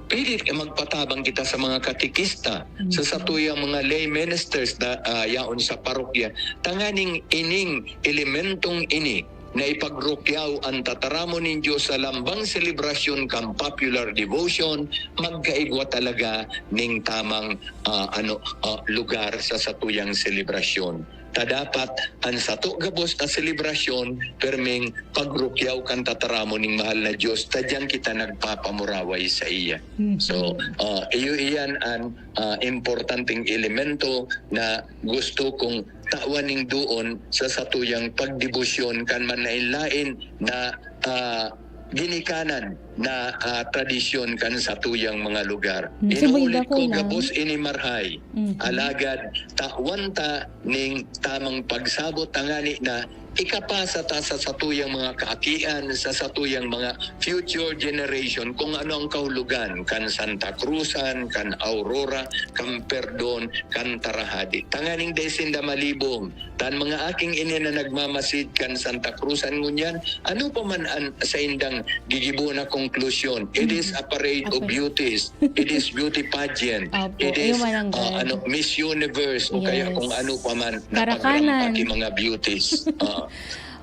Pwede ka magpatabang kita sa mga katekista, sa Mhm. satuyang mga lay ministers na ah, yaon sa parokya, tanganing ining elementong ini na ipagrukyaw ang tataramon nin Dios sa lambang selebrasyon kan popular devotion, magkaigwa talaga ning tamang ah, ano ah, lugar sa satuyang selebrasyon. Ta dapat an sato gabos na selebrasyon, pirming pagrukyaw kan tataramon ning mahal na Dios, ta diyan kita nagpapamuraway sa iya. Mhm. So, ah, iyo iyan an ah, importanteng elemento na gusto kong tawan ning doon sa satuyang pagdebosyon kan manlaen-laen na ah, ginikanan na ah, tradisyon kan satuyang mga lugar. Hmm, si Boy Inuulit ko, Dakula. Gabos ini marhay. Mhm. Alagad, tawan ta ning tamang pagsabot tangani na ikapasa ta sa satuyang mga kaakian, sa satuyang mga future generation, kung ano ang kahulogan kan Santa Cruzan, kan Aurora, kan Perdon, kan Tarahadi. Tanganing dai sinda malibong, tan mga aking ini na nagmamasid kan Santa Cruzan ngunyan, ano pa man an saindang gigibo na konklusyon, it is a parade of beauties, it is beauty pageant, it is, ah, ano, Miss Universe, o kaya kung ano pa man na pagrampa ki mga beauties. Ah.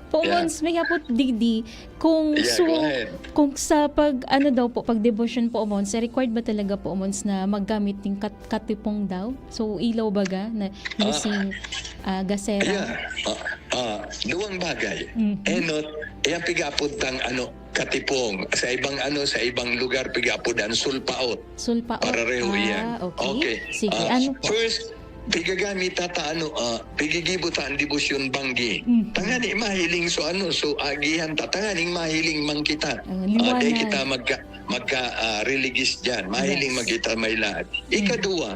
Po, Mons, may hapot digdi, kung Yeah, so, go ahead. kung sa pag, ano daw po, pag devotion po, Mons, required ba talaga po, Mons, na maggamit ng kat-, katipong daw? So, ilaw baga na Ah. using, ah, gasera? Yeah. Ah, ah, duwang bagay. Mhm. Enot, iyang pigapod tang, ano, katipong. Sa ibang, ano, sa ibang lugar, pigapod ang sulpaot. Sulpaot. Parareho Ah, iyan. okay. Okay. Sige, Ah, ano po? first, pigagamit ta, ta, ano, ah, pigigibo ta ang debosyon banggi. Mhm. Tangani mahiling so, ano, so agihan ta, tanganing mahiling man kita. Ah, Ah, dai liwanag. kita magka, magka, ah, religious diyan. Mahiling Yes. man kita may laad. Mm. Ikaduwa,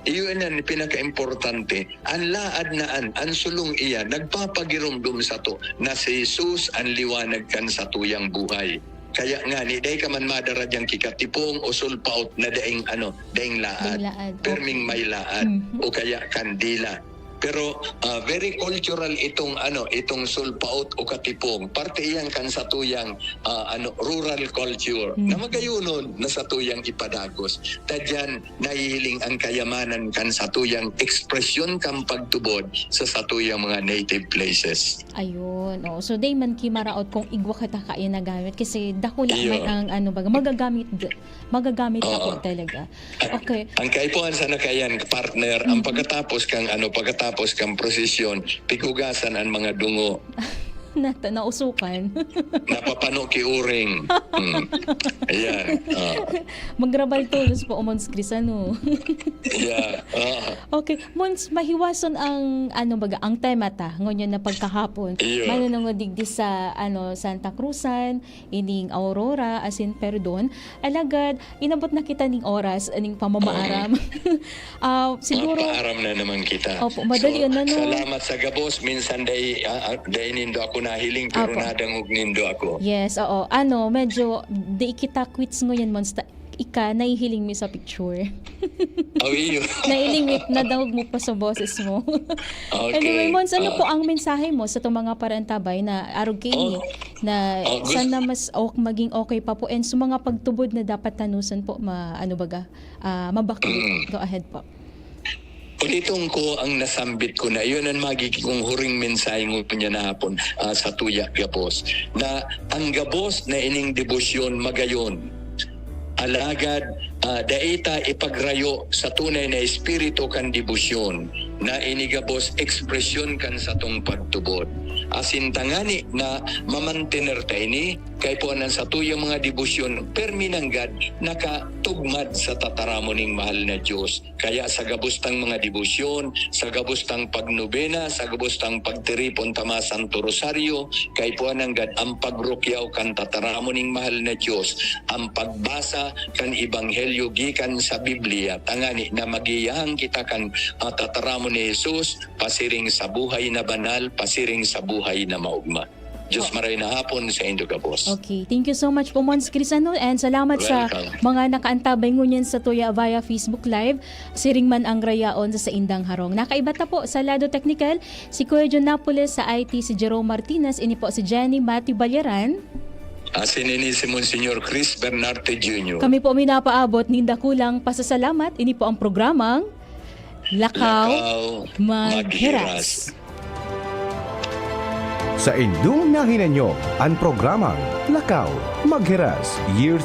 iyon ang pinakaimportante. Ang laad na an, ang sulong iya, nagpapagiromdom sato na si Jesus ang liwanag kan satuyang buhay. Kaya ngani, dai ka man madara diyang kikatipong o sulpaot na daing, ano, daing laad. Daing laad, Perming okay. may laad Mhm. o kaya kandila. Pero, ah, very cultural itong, ano, itong sulpaot o katipong. Parte iyan kan satuyang, ah, ano, rural culture na Mhm. magayunon na satuyang ipadagos. Ta diyan nahihiling ang kayamanan kan satuyang ekspresyon kan pagtubod sa satuyang mga native places. Ayun, oo. So, dai man ki maraot kung igwa kita kaya nagamit kasi dakula Iyo. man ang, ano baga, magagamit d-, magagamit ako Oo. talaga. Ang, Okay. ang kaipuhan sana kaiyan, partner, ang Mhm. pagkatapos kang, ano, pagkatapos kang prosesyon, pighugasan ang mga dungo. Nata-, nausukan. Napapano ki uring. Mm. Ayan. Ah. Magrabal tolos po, Mons Chris, ano? Yeah. Ah. Okay, Mons, mahiwason ang, ano baga, ang tema ta, ngunyan na pagkahapon. Iyo. Manunungod digdi sa, ano, Santa Cruzan, ining Aurora, asin Perdon. Alagad, inabot na kita ning oras, ning pamamaaram. Mm. Ah, siguro Magpaaram na naman kita. Opo, madali So, na, no? salamat sa gabos. Minsan dai, ah, ah, dai nindo ako nahiling, pero Opo. nadangog nindo ako. Yes, oo. Ano, medyo di kita quits ngunyan, Mons, ta-, ika, nahihiling mi sa picture. Oh, iyo. Nahiling mi, nadangog mo pa sa boses mo. Okay. Anyway, Mons, ano Ah. po ang mensahe mo sa itong mga parantabay na arog kaini Oh. na Oh, gusto sana mas ok-, maging okay pa po and sa mga pagtubod na dapat tanusan po, ma-, ano baga, ah, mabakit. Mm. Go ahead po. Uliton ko ang nasambit ko na iyon ang magiging kong huring mensahe ngunyan na hapon, ah, sa tuya gabos, na ang gabos na ining debosyon magayon. Alagad, ah, dai ta ipagrayo sa tunay na espiritu kan debosyon na ini gabos ekspresyon kan satong pagtubod. Asin tangani na mamantener ta ini, kaipuhan an satuyang mga debosyon permi nanggad nakatugmad sa tataramon ning mahal na Dios. Kaya sa gabos tang mga debosyon, sa gabos tang pagnobena, sa gabos tang pagtiripon ta mga Santo Rosario, kaipuhan nanggad ang pagrukyaw kan tataramon ning mahal na Dios, ang pagbasa kan Ebanghelyo gikan sa Biblia, tangani na magiyahang kita kan, ah, tataramon ni Jesus, pasiring sa buhay na banal, pasiring sa buhay na maogma. Diyos Oh. maray na hapon sa indo gabos. Okay. Thank you so much po, Mons Chris, ano, and salamat sa Welcome. mga nakaantabay ngunyan sa tuya via Facebook Live. Siring man ang rayaon sa saindang harong. Nakaiba ta po sa lado teknikal, si Kuya John Napoles, sa I T, si Jerome Martinez, ini po si Jenny Matthew Balyaran. Asin ini si Monsignor Chris Bernarte Junior. Kami po minapaabot nin dakulang pasasalamat. Ini po ang programang Lakaw, Lakaw, Maghiras. Maghiras. Saindong nahinanyo an programang Lakaw, Maghiras, Year